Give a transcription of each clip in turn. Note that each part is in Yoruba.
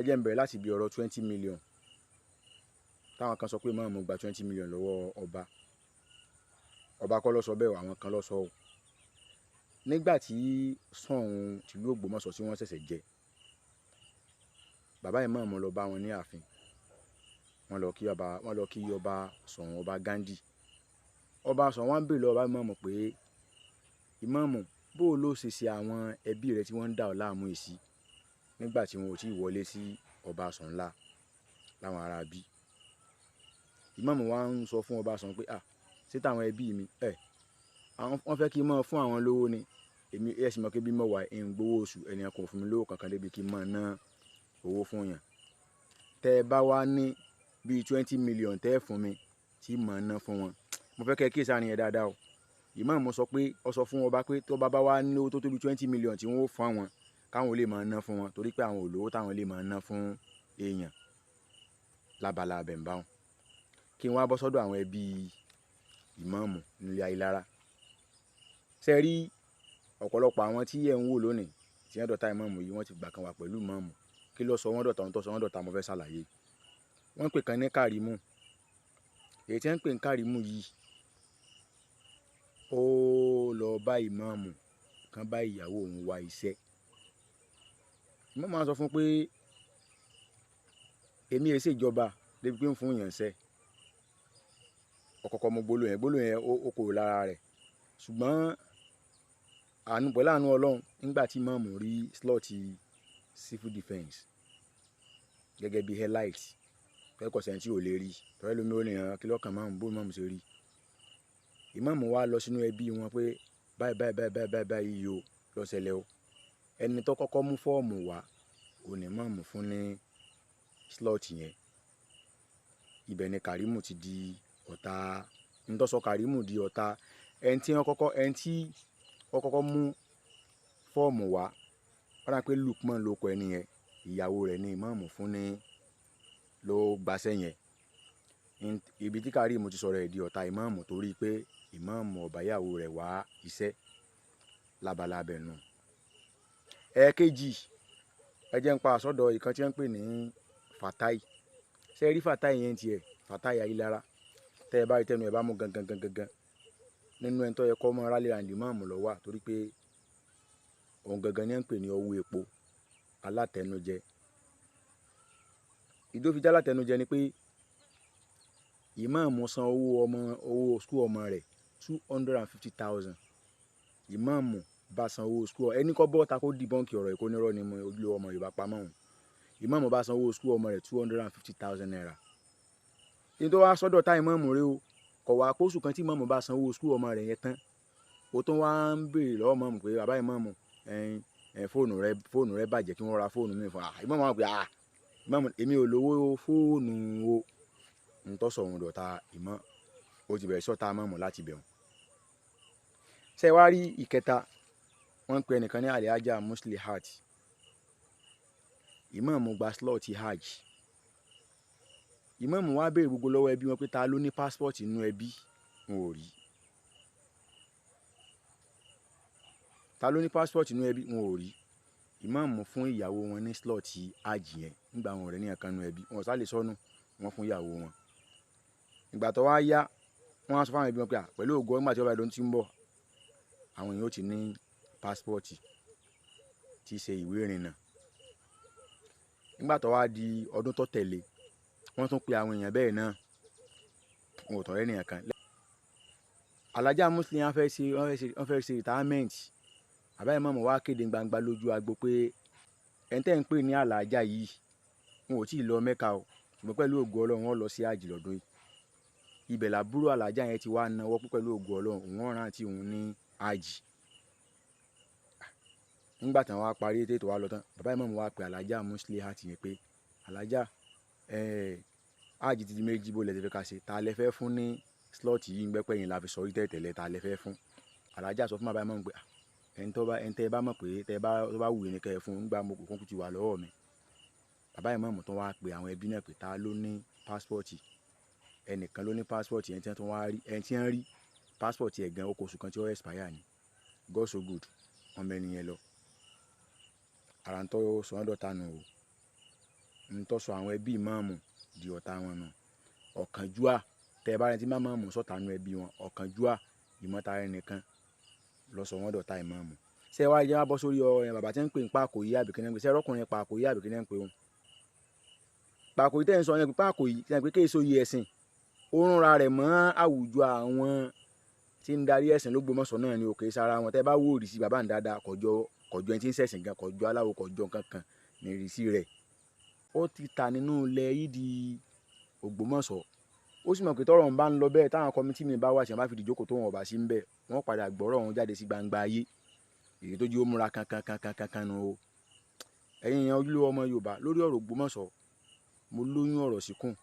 Ẹ jẹ́ n bẹ̀rẹ̀ láti ibi ọ̀rọ̀ 20 million táwọn kan sọ pé ìmáàmù gba 20 million lọ́wọ́ ọba. Ọba kọ́ ló sọ bẹ́ẹ̀ o, àwọn kan ló sọ o. Nígbà tí Ṣọ̀ún tìlú Ògbómọ̀ṣọ́ tí wọ́n ṣẹ̀ṣẹ̀ jẹ, bàbá ìmáàmù lọ bá wọn ní ààfin. Wọ́n lọ kí ọba, wọ́n lọ kí ọba Ṣọ̀ún, ọba Ghandi. Ọba Ṣọ̀ún wá ń béèrè lọ́wọ́ bàbá ìmáàmù pé, "Ìmáàmù, bó o ló ṣe ṣe àwọn ẹbí rẹ tí wọ́n ń dà ọ́ láàmú yìí sí nígbà tí wọn ò tí ì wọlé sí ọba Ṣọ̀ún ńlá láwọn ará bí?" Ìmáàmù wá ń sọ fún ọba Ṣọ̀ún pé, "À, ṣé táwọn ẹbí mi ẹ̀ àwọn wọ́n fẹ́ kí n máa fún àwọn lówó ni? Èmi ẹ sì mọ̀ pé bí mo wà ń gbowó oṣù, ẹnìkan kò fún mi lówó kankan débi kí n máa ná owó fún yàn. Tẹ́ ẹ bá wá ní bíi 20 million tẹ́ ẹ fún mi tí màá ná fún wọn." Mo fẹ́ kẹ́ ẹ kíyèsí àárín yẹn dáadáa o. Ìmáàmù sọ pé ó sọ fún ọba pé tó bá bá wá ní owó tó tó bíi 20 million tí wọ́n ó fún àwọn, káwọn ò lè máa ná fún wọn, torí pé àwọn ò lówó táwọn lè máa ná fún èèyàn lábala abẹ̀ǹbáwọn. Kí n wá bọ́ sọ́dọ̀ àwọn ẹbí ìmáàmù nílé Ayílára. Ṣé ẹ rí ọ̀pọ̀lọpọ̀ àwọn tí ẹ̀ ń wò lónìí tí wọ́n dọ̀tá ìmáàmù yìí, wọ́n ti gbà kan wà pẹ̀lú ìmáàmù. Kí ló sọ wọ́n dọ̀tá? Ohun tó sọ wọ́n dọ̀tá mo fẹ́ ṣàlàyé. Wọ́n ń pè kan ní Kàrímù. Èyí tí wọ́n ń pè ní Kàrímù yìí, ó lọ bá ìmáàmù kan bá ìyàwó òun wá iṣẹ́. Ìmáàmù á sọ fún pé èmi è ṣèjọba débi pé ń fún èèyàn ṣẹ́. Ọ̀kọ̀ọ̀kan mọ gbólóhùn yẹn, gbólóhùn yẹn ó kúrò lára rẹ̀. Ṣùgbọ́n àánú pẹ̀lú àánú Ọlọ́run, nígbà tí ìmáàmù rí slot civil defence gẹ́gẹ́ bí elite, pé kò sẹ́ni tí ò lè rí, torí ẹlòmíì ó ní hàn kí lọ́kàn ìmáàmù, bó ìmáàmù ṣe rí. Ìmáàmù wá lọ sínú ẹbí wọn pé báyìí báyìí báyìí báyìí báyìí báyìí o ló ṣẹlẹ̀ o. Ẹni tó kọ́kọ́ mú fọ́ọ̀mù wá, òun ní ìmáàmù fún ní slot yẹn. Ibẹ̀ ni Kàrímù ti di ọ̀tá. N tó sọ Kàrímù di ọ̀tá, ẹni tí wọ́n kọ́kọ́, ẹni tí ó kọ́kọ́ mú fọ́ọ̀mù wá, ó dà pé Lukman ló kọ ẹni yẹn, ìyàwó rẹ̀ ni ìmáàmù fún ní ló gbaṣẹ́ yẹn. Ibi tí Kàrímù ti sọ̀rọ̀ ẹ̀ di ọ̀tá ìmáàmù torí pé ìmáàmù ò bá ìyàwó rẹ̀ wá iṣẹ́ lábala abẹ nù. Ẹ̀ẹ̀kejì, ẹ jẹ́ n pa àsọdọ̀ ìkan tí wọ́n ń pè ní Fatai. Ṣé ẹ rí Fatai yẹn tiẹ̀? Fatai Ayílára. Tẹ́ ẹ bá rí tẹnu ẹ bá mú gangan gangan gangan nínú ẹni tó yẹ kó mọ́ rally round ìmáàmù ló wà, torí pé òun gangan ni wọ́n ń pè ní ọwọ́ epo alátẹnujẹ. Ìdí tó fi jẹ́ alátẹnujẹ ni pé ìmáàmù san owó ọmọ, owó school ọmọ rẹ̀, 250,000. Ìmáàmù bá san owó school ẹni kọ́ bọ́ta kó debunk ọ̀rọ̀ yìí, kó nírọ́ ni mo ojúlówó ọmọ Yorùbá pamọ́ òun. Ìmáàmù bá san owó school ọmọ rẹ̀ 250,000 naira. Ní tó wá sọ́dọ̀ tá ìmáàmù rẹ o, kọ̀ wá pósù kan tí ìmáàmù bá san owó school ọmọ rẹ̀ yẹn tán, ó tún wá ń béèrè lọ́wọ́ ìmáàmù pé, "Bàbá ìmáàmù, ẹ̀yin ẹ̀ fóònù rẹ bàjẹ́, kí wọ́n ra fóònù mi fún ah." Ìmáàmù wá pé, "Ah, ìmáàmù, èmi ò lówó fóònù o." N tó sọ òun dọ̀tá ìmọ̀, ó ti bẹ̀rẹ̀ sọ́ta ìmáàmù láti bẹ̀ wọ́n. Ṣé ẹ wá rí ìkẹta? Wọ́n ń pe ẹnìkan ní Alhaja Muslihat. Ìmáàmù gba slot hajj. Ìmáàmù wá béèrè gbogbo lọ́wọ́ ẹbí wọn pé ta ló ní passport nínú ẹbí? Wọn ò rí. Ta ló ní passport nínú ẹbí? Wọn ò rí. Ìmáàmù fún ìyàwó wọn ní slot hajj yẹn nígbà wọn ò rẹ́ ní ẹ̀kan nínú ẹbí. Wọn ò sá lè sọnù, wọ́n fún ìyàwó wọn. Ìgbà tó wá yá, wọ́n á sọ fún àwọn ẹbí wọn pé à pẹ̀lú ògo nígbà tí wọ́n bá dé tí ń bọ̀, àwọn èèyàn ó ti ní passport tí í ṣe ìwé ìrìnnà. Nígbà tó wá di ọdún tó tẹ̀lé, wọ́n tún pe àwọn èèyàn bẹ́ẹ̀ náà, wọn ò tún rẹ́ni kankan. Alhaja Muslihat fẹ́ ṣe, wọ́n fẹ́ ṣe retirement. Bàbá ìmáàmù wá kéde gbangba lójú agbo pé ẹni tẹ́ ń pè ní Alhaja yìí, wọn ò tí ì lọ Mẹ́kà o, ṣùgbọ́n pẹ̀lú ògo Ọlọ́run wọ́n lọ sí hajj lọ́dún yìí. Ibẹ̀ làbúrò Alhaja yẹn ti wá nawọ́ pé pẹ̀lú ògo Ọlọ́run òun ó rán àǹtí òun ní hajj. Nígbà tí wọ́n wá parí ètò wa lọ tán, bàbá ìmáàmù wá pe Alhaja Muslihat yẹn pé, "Alhaja, hajj ti di méjì, bó lẹ ti fẹ́ ká ṣe? Ta lẹ fẹ́ fún ní slot yìí ń gbẹ́pẹ́ yín la fi sọrí tẹ́lẹ̀, ta lẹ fẹ́ fún?" Alhaja sọ fún bàbá ìmáàmù pé, ẹni tó bá, ẹni tẹ́ ẹ bá mọ̀ pé tẹ́ ẹ bá, tó bá wù yín ni kẹ́ ẹ fún, nígbà mo kò ti wà lọ́wọ́ mi. Bàbá ìmáàmù tún wá pe àwọn ẹbí náà pé ta ló ní passport? Ẹnìkan ló ní passport yẹn tí wọ́n tún wá rí, ẹni tí wọ́n rí passport ẹ̀ gan, ó kù oṣù kan tí ó expire ni. God so good, wọ́n mẹ́ni yẹn lọ. Ara ń tọ́ sọ wọ́n dọ̀tá nù o. Ń tó sọ àwọn ẹbí ìmáàmù di ọ̀tá wọn nù. Ọ̀kánjúà, tẹ́ ẹ bá rẹni tí bá ìmáàmù sọ̀tá nínú ẹbí wọn, ọ̀kánjúà, ìmọ̀tara ẹni nìkan ló sọ wọ́n dọ̀tá ìmáàmù. Ṣé ẹ wá jẹ́ wá bọ́ sórí ọ̀rọ̀ bàbá tí ń pè ní Pàkòyí àbí kí ni ń pè? Ṣé ẹ rọ́kùnrin Pàkòyí àbí kí ni ń pè òun? Pàkòyí tẹ́ ẹ̀ ń sọ yẹn pé Pàkòyí, ṣé ẹ pé kéèso yìí ẹ̀sìn, ó ń rúnra rẹ̀ mọ́ àwùjọ àwọn tí ń darí ẹ̀sìn l'Ógbómọ̀ṣọ́ náà ni òkè sára wọn. Tẹ́ ẹ bá wò ìrísí bàbá ń dáadáa, kọjọ kọjọ ẹni tí ń ṣẹ̀sìn gan, kọjọ aláwo, kọjọ nǹkan kan ní ìrísí rẹ̀. Ó ti tà nínú ilẹ̀ yìí Ògbómọ̀ṣọ́. Ó sì mọ̀ pé tọ́rọ̀ ń bá ń lọ bẹ́ẹ̀, táwọn committee mi bá wà tí wọ́n bá fi ìdíjókòó tó wọn ò bá sí ń bẹ̀, wọ́n padà gbọ́rọ̀ wọn jáde sí gbangba ayé. Èyí tó jẹ́ ó múra kankan kankan kankan nu o. Ẹ̀yin èèyàn ojúlówó ọmọ Yorùbá, lórí ọ̀rọ̀ Ògbómọ̀ṣọ́, mo lóyún ọ̀rọ̀ síkùn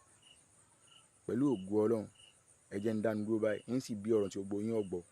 pẹ̀lú ògo Ọlọ́run. Ẹ jẹ́ ń dánu dúró báyìí, ń sì bí ọ̀rọ̀ tí gbogbo yín ó gbọ́.